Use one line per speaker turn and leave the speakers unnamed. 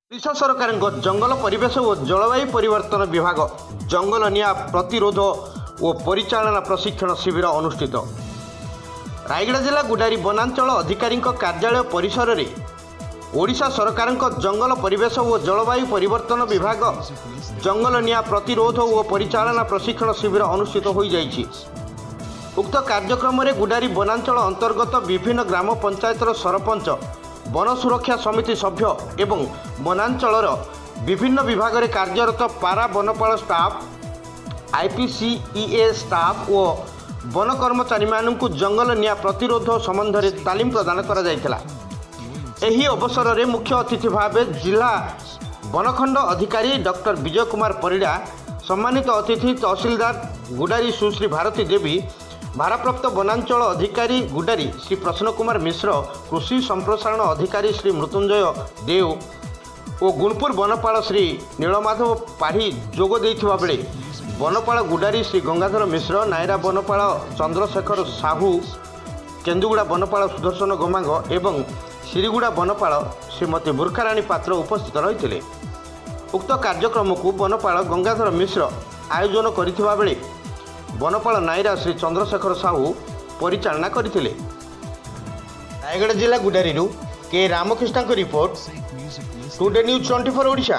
ଓଡ଼ିଶା ସରକାରଙ୍କ ଜଙ୍ଗଲ ପରିବେଶ ଓ ଜଳବାୟୁ ପରିବର୍ତ୍ତନ ବିଭାଗ ଜଙ୍ଗଲ ନିଆଁ ପ୍ରତିରୋଧ ଓ ପରିଚାଳନା ପ୍ରଶିକ୍ଷଣ ଶିବିର ଅନୁଷ୍ଠିତ। ରାୟଗଡ଼ା ଜିଲ୍ଲା ଗୁଡାରୀ ବନାଞ୍ଚଳ ଅଧିକାରୀଙ୍କ କାର୍ଯ୍ୟାଳୟ ପରିସରରେ ଓଡ଼ିଶା ସରକାରଙ୍କ ଜଙ୍ଗଲ ପରିବେଶ ଓ ଜଳବାୟୁ ପରିବର୍ତ୍ତନ ବିଭାଗ ଜଙ୍ଗଲ ନିଆଁ ପ୍ରତିରୋଧ ଓ ପରିଚାଳନା ପ୍ରଶିକ୍ଷଣ ଶିବିର ଅନୁଷ୍ଠିତ ହୋଇଯାଇଛି। ଉକ୍ତ କାର୍ଯ୍ୟକ୍ରମରେ ଗୁଡାରୀ ବନାଞ୍ଚଳ ଅନ୍ତର୍ଗତ ବିଭିନ୍ନ ଗ୍ରାମ ପଞ୍ଚାୟତର ସରପଞ୍ଚ, ବନ ସୁରକ୍ଷା ସମିତି ସଭ୍ୟ ଏବଂ ବନାଞ୍ଚଳର ବିଭିନ୍ନ ବିଭାଗରେ କାର୍ଯ୍ୟରତ ପାରା ବନପାଳ ଷ୍ଟାଫ୍, ଆଇପିସିଇଏ ଷ୍ଟାଫ୍ ଓ ବନ କର୍ମଚାରୀମାନଙ୍କୁ ଜଙ୍ଗଲ ନିଆଁ ପ୍ରତିରୋଧ ସମ୍ବନ୍ଧରେ ତାଲିମ ପ୍ରଦାନ କରାଯାଇଥିଲା। ଏହି ଅବସରରେ ମୁଖ୍ୟ ଅତିଥି ଭାବେ ଜିଲ୍ଲା ବନଖଣ୍ଡ ଅଧିକାରୀ ଡକ୍ଟର ବିଜୟ କୁମାର ପରିଡ଼ା, ସମ୍ମାନିତ ଅତିଥି ତହସିଲଦାର ଗୁଡାରୀ ସୁଶ୍ରୀ ଭାରତୀ ଦେବୀ, ଭାରପ୍ରାପ୍ତ ବନାଞ୍ଚଳ ଅଧିକାରୀ ଗୁଡାରୀ ଶ୍ରୀ ପ୍ରସନ୍ନ କୁମାର ମିଶ୍ର, କୃଷି ସମ୍ପ୍ରସାରଣ ଅଧିକାରୀ ଶ୍ରୀ ମୃତ୍ୟୁଞ୍ଜୟ ଦେଓ ଓ ଗୁଣପୁର ବନପାଳ ଶ୍ରୀ ନୀଳମାଧବ ପାଢ଼ୀ ଯୋଗ ଦେଇଥିବା ବେଳେ ବନପାଳ ଗୁଡାରୀ ଶ୍ରୀ ଗଙ୍ଗାଧର ମିଶ୍ର, ନାଇରା ବନପାଳ ଚନ୍ଦ୍ରଶେଖର ସାହୁ, କେନ୍ଦୁଗୁଡ଼ା ବନପାଳ ସୁଦର୍ଶନ ଗମାଙ୍ଗ ଏବଂ ସିରିଗୁଡ଼ା ବନପାଳ ଶ୍ରୀମତୀ ବୁର୍ଖାରାଣୀ ପାତ୍ର ଉପସ୍ଥିତ ରହିଥିଲେ। ଉକ୍ତ କାର୍ଯ୍ୟକ୍ରମକୁ ବନପାଳ ଗଙ୍ଗାଧର ମିଶ୍ର ଆୟୋଜନ କରିଥିବା ବେଳେ ବନପାଳ ନାଇରା ଶ୍ରୀ ଚନ୍ଦ୍ରଶେଖର ସାହୁ ପରିଚାଳନା କରିଥିଲେ। ରାୟଗଡ଼ା ଜିଲ୍ଲା ଗୁଡାରୀରୁ କେ ରାମକୃଷ୍ଣଙ୍କ ରିପୋର୍ଟ, ଟୁଡେ ନ୍ୟୁଜ୍ 24 ଓଡ଼ିଶା।